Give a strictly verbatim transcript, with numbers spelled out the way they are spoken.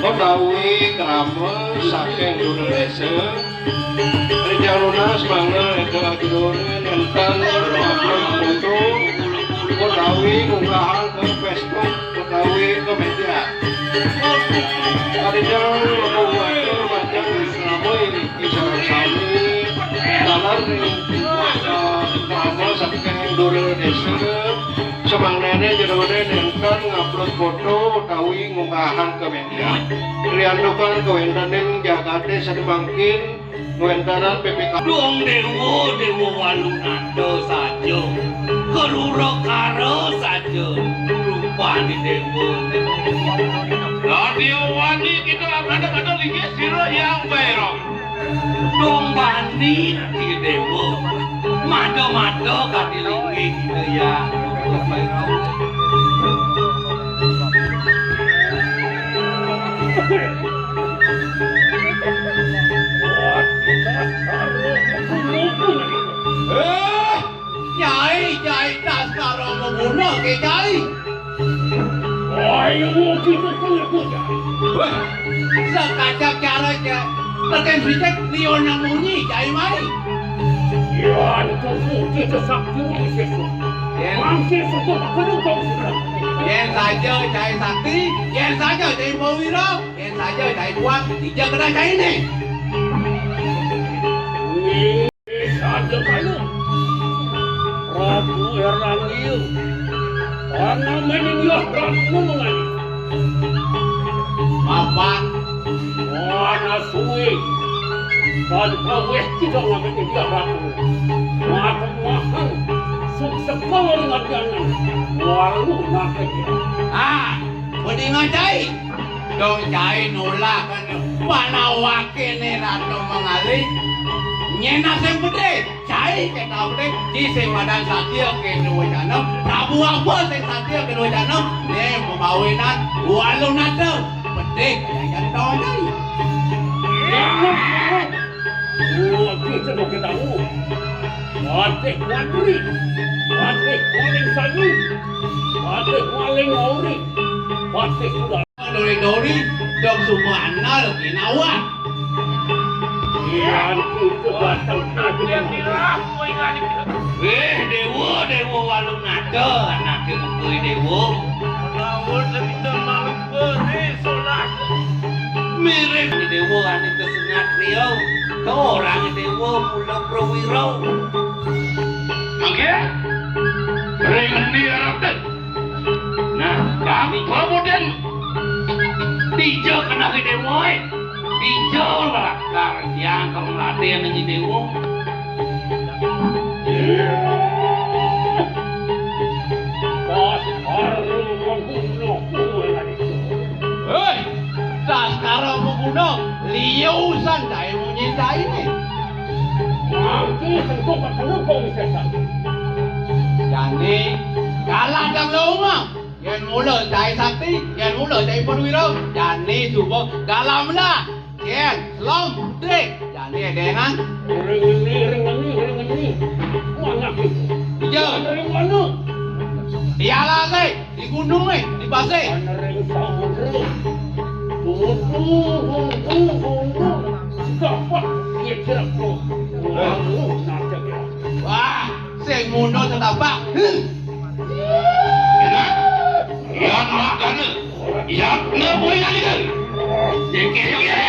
Utawi krama saking Dura Desa. Rijang lunas mangda ento ajunan nenten foto utawi ngunggahang ka Facebook utawi ka media. Rijang lunas macang krama ing sareng sami dalam ring, eh, krama saking Dura Desa. Samangdané jeroné nénten ngupload foto utawi ngunggahang ka média. Riantukan kawéntenan jagaté sané mangkin kawéntenan P P K. Dong Déwa, Déwa Walunata saja, Karura Kara saja, rupané Déwa. Lah, Déwa wani kita kadang-kadang linggih sira yang baérong. Dong bani Déwa. Mada-mada kadi linggih kita ya. Eh, Cai, Cai, Taskara magunah ké, Cai. Ayo, kita punya punya. Wah, sakacak cara, Cai. Tekén sicik liu nang munyi, Cai mai. Yan, kita sakti wong sesuk. Yan. Mangke sesuk aku nang kau sudah. Yén saja Cai sakti, yén saja Cai pawira, yén saja Cai kuat, dija kena Cai né. Sadakala Prabu Erlangga, ana meninggah Prabu Nunungan. Mapan. Ana suwe. Tan kaweh tidak ngamen inggah Prabu. Makan-makan. Sukses kawin ngadangan. Walu ngaken. Ah, mendingan cai. Dong cai nolak kan. Panawaké né Ratu Mangali. Nyén sing gedé. Cai kéto gedé, di sing madan satia kéné wacana, Prabu apa sing satia kéné wacana, né pamawinan Walunata, pedih kéné janto cai. Waduh, cedok kéto. Patih Wadri, Patih Waling Sanyi, Patih Waling Ori, Patih Kuda. Dori-dori, dong semua anal ginawa. Yan kita batang. Wéh, Déwa, Déwa Walunata, anaké Bukui Déwa. Lamun kita malu beri solah. Mirip Déwa ané kesengat riau. Torang Déwa mula prawira. Mangké, ring endi arepé? Nah, kami kabudan. Dija kenah Déwa, é. Dija lakar tiang ka mlatih nang Déwa. Pas baru membunuh kuwe lagi. Héi, Taskara maguna, liu san cai munyi cainé. Mangké sengkok ketemu kok bisa. Jani, kalah dang laungang. Yén mula cai sakti, yén mula cai perwira, jani suba galam dah. Yén selom, drik, jani édéngan. Ring ini, ring ini, ring ini. Mana gitu? Ija. Ring mana? Di alasé, di gunungé, di pasé. Ring samudra. Gunung, gunung, gunung. Setapak, iya kira. Gunung, nanti kira. Wah, sing mundur setapak. Huh. Enak. Yan makana. Yan ne boy nalika. Jengke, jengke.